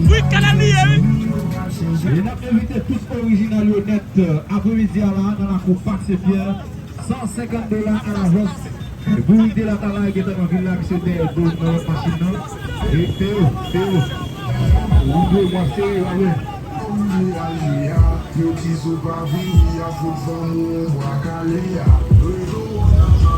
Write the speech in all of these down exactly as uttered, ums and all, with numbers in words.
Wi, kanal li ye, wi. E n ap envite tout orijinal yo nèt, apremidi a la, nan lakou Parc Saint-Pierre, san senkant dola alavans. Bourik de Latalay gentan nan vil la, misye dèyè do nan lòt machin nan. E Teo, Teo. Ou dwe mwa serye la, wi. Yo di si w pa vini, y ap fout fanm ou yon bwa kale a.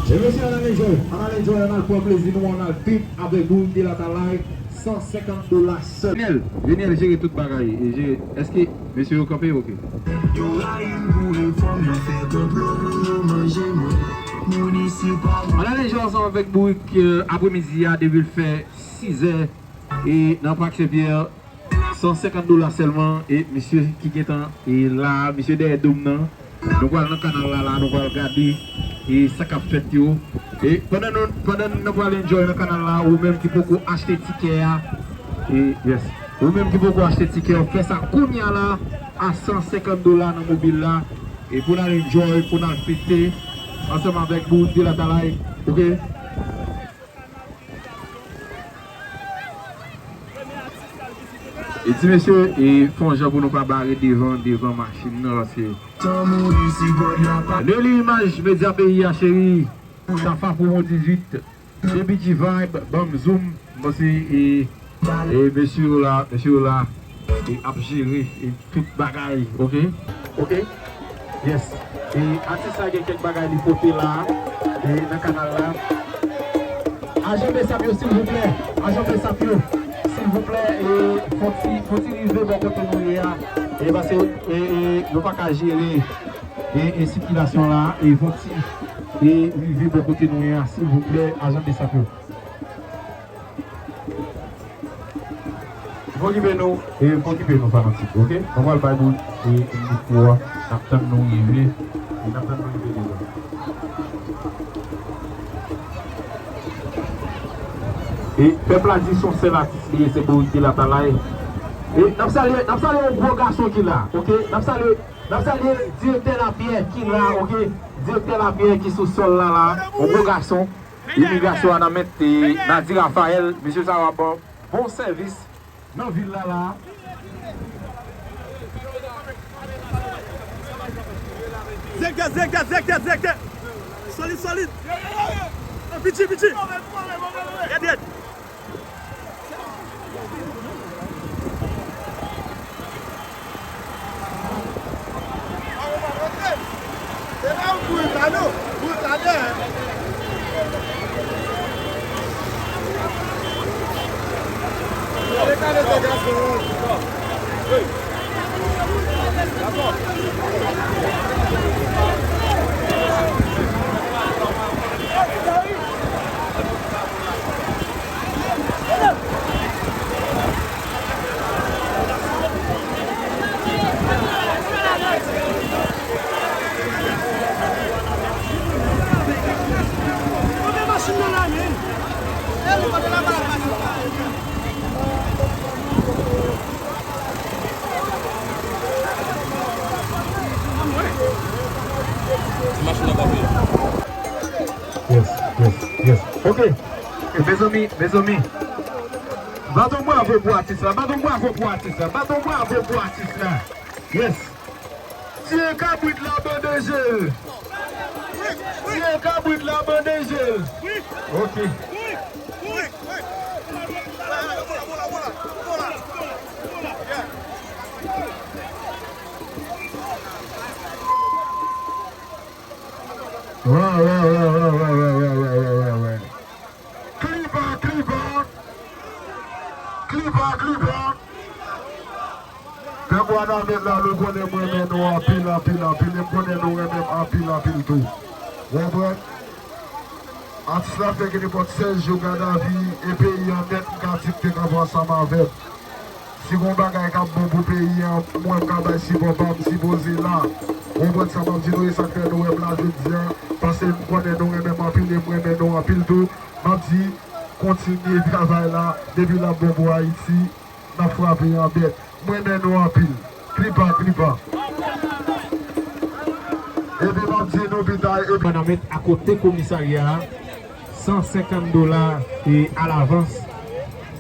E mesye, ann al enjoy, ann al enjoy, ann al pran plezi nou, ann al trip avèk Bourik de Latalay, san senkant dola sèl. Veniel, Veniel jere tout bagay, e jere, èske mesye yo kanpe? Oke. Yo rayi m pou enfòm, yo fè konplo pou yo manje mwen. Ann al enjoy ansanm avèk Bourik, euh, apremidi a, depi l fè sizè, e nan Parc Saint-Pierre, san senkant dola sèlman, e misye ki gentan, e la, misye dèyè do m nan. Nou pral nan kanal la, la, nou pral gade, e sa k ap fèt yo. E pandan nou, pandan nou pral enjoy nan kanal la, ou menm ki poko achte tikè a, e, yes, ou menm ki poko achte tikè, fè sa kounya la, a san senkant dola nan mobil la, e pou n al enjoy, pou n al fete, ansanm avèk Bourik de Latalay, oke? E ti mesye, e fè yon jan pou nou pa bare devan, devan machin nan, paske Leli Imaj Medya Peyi a, cheri, Safa Promo dizuit, J B G Vibe, Banm Zoom, mwen se, e, e mesye yo la, mesye yo la, e ap jere, e tout bagay, oke? Oke? Yes. E atis la gen kèk bagay li pote la, e nan kanal la. Ajan B S A P yo, silvouplè. Ajan B S A P yo, silvouplè. E fò ti, fò ti rive bò kote nou ye a. E paske, e, e, nou pa ka jere, e, e sikilasyon la. E fò ti, e rive bò kote nou ye a, silvouplè, ajan B S A P yo. Fò okipe nou, e fò okipe nou fanatik, oke? Nou pral bay moun, e, mikwo a, n ap tann nou rive, e n ap tann nou rive devan. E pèp la di se yon sèl atis li ye, se Bourik de Latalay. E n ap salye, n ap salye yon gwo gason ki la, oke? N ap salye, n ap salye direktè Lapyè ki la, oke? Direktè Lapyè ki sou sòl la la, yon gwo gason. Imigrasyon an nan men, e, Nadi Raphaël, mesye sa yo ap ba w bon sèvis nan vil la la. Direktè, direktè, direktè, direktè. Solid, solid. Piti, piti. Rèd, rèd. Yes, yes, yes. Ok. E, mezanmi, mezanmi. Bat yon bravo pou atis la, bat yon bravo pou atis la, bat yon bravo pou atis la. Yes. Tiye kabrit la, bande jel. Tiye kabrit la, bande jel. Ok. Wè, wè, wè. Klipa, klipa. Klipa, klipa. Pèp Wanament la, nou konnen m renmen nou anpil, anpil, anpil. E m konnen nou renmen m anpil, anpil tou. Ou konprann? Atis la fè gen nenpòt sèz jou gadavi e peyi an nèt, m ka di m te kanpe ansanm avè l. Si gon bagay k ap bon pou peyi an, mwen m ka bay sipò pa m, m sipoze la. Ou konprann sa m ap di nou, e sa k fè nou wè m la jodi a, paske m konnen nou renmen m anpil e m renmen nou anpil tou. M ap di, kontinye travay la, depi l ap bon pou Ayiti, n ap frape an bèt. M renmen nou anpil. Klipa, klipa. Epi m ap di nou pita, epi. Nan met akote komisarya a, san senkant dola e alavans.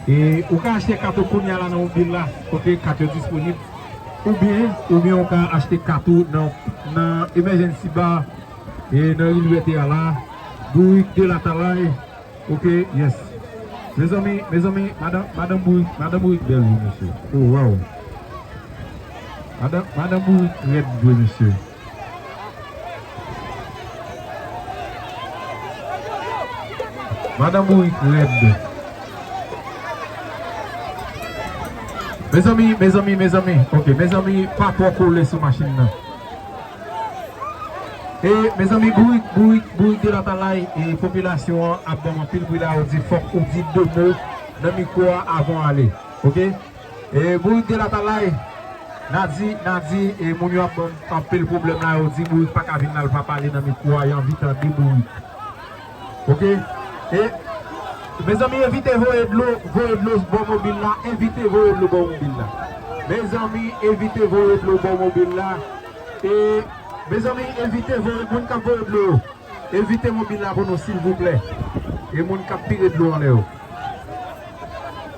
E ou ka achte kat ou kounye a la nan mobil la, kote kat yo disponib. Oubyen, oubyen ou ka achte kat ou nan, nan Emergency Bar, e nan ri Libète a la, Bourik de Latalay. Ok, yes. Mezanmi, mezanmi, madan, madan Bourik, madan Bourik bèl wi, mesye. Oh, wow. Madan, madan Bourik rèd vre, mesye. Madan Bourik rèd. Mezanmi, mezanmi, mezanmi. Ok, mezanmi, pa twò kole sou machin nan. E, mezanmi, Bourik, Bourik, Bourik de Latalay, e, popilasyon an ap ban m anpil bri la, yo di fòk ou di de mo nan mikwo a avan w ale. Ok? E, Bourik de Latalay, n a di, n a di, e, moun yo ap ban m anpil pwoblèm la, yo di Bourik pa ka vin la, l pa pale nan mikwo a, y anvi tande Bourik. Ok? E, mezanmi, evite voye dlo, voye dlo bò mobil la, evite voye dlo bò mobil la. Mezanmi, evite voye dlo bò mobil la. E, mezanmi, evite voye, moun k ap voye dlo yo, evite mobil la pou nou, silvouplè. E moun k ap pire dlo anlè yo.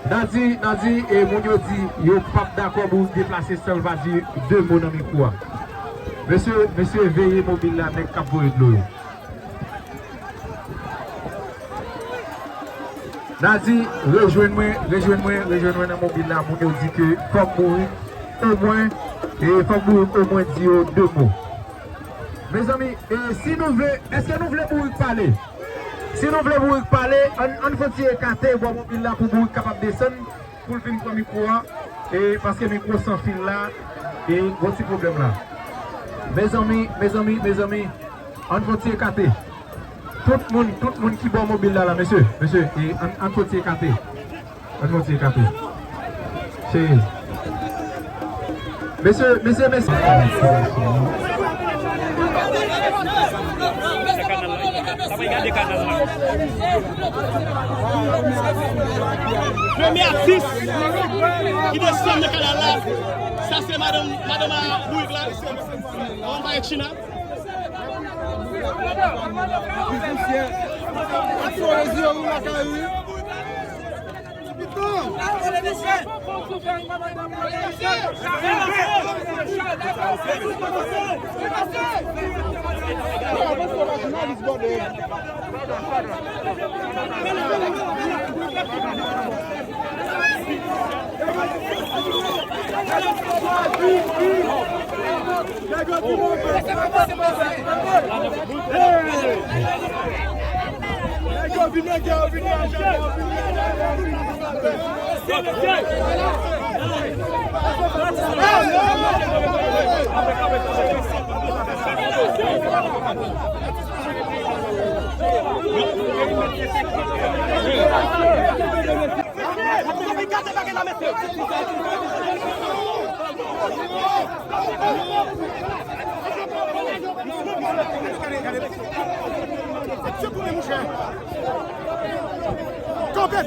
N a di, n a di, e moun yo di, yo p ap dakò pou deplase san l pa di de mo nan mikwo a. Mesye, mesye, veye mobil la, nèg k ap voye dlo yo. N a di, rejwenn mwen, rejwenn mwen, rejwenn mwen nan mobil la, moun yo di ke fòk Bourik omwen, e fòk Bourik omwen di yo de mo. Mezanmi, e si nou vle, èske nou vle Bourik pale? Si nou vle Bourik pale, ann, ann fè ti ekate bò mobil la pou Bourik kapab desann, pou l vin pran mikwo a, e paske mikwo san fil la, e gwo ti pwoblèm la. Mezanmi, mezanmi, mezanmi, ann fè ti ekate. Tout moun, tout moun ki bò mobil la, la, mesye, mesye, e ann, ann fè ti ekate. Ann fè ti ekate. Cheri. Mesye, mesye, mesye. Premye atis ki desann nan kanal la, sa se madanm, madanm a Bourik la. Yon bagay China. Aksyon reziye ou lakay ou. Kanpe,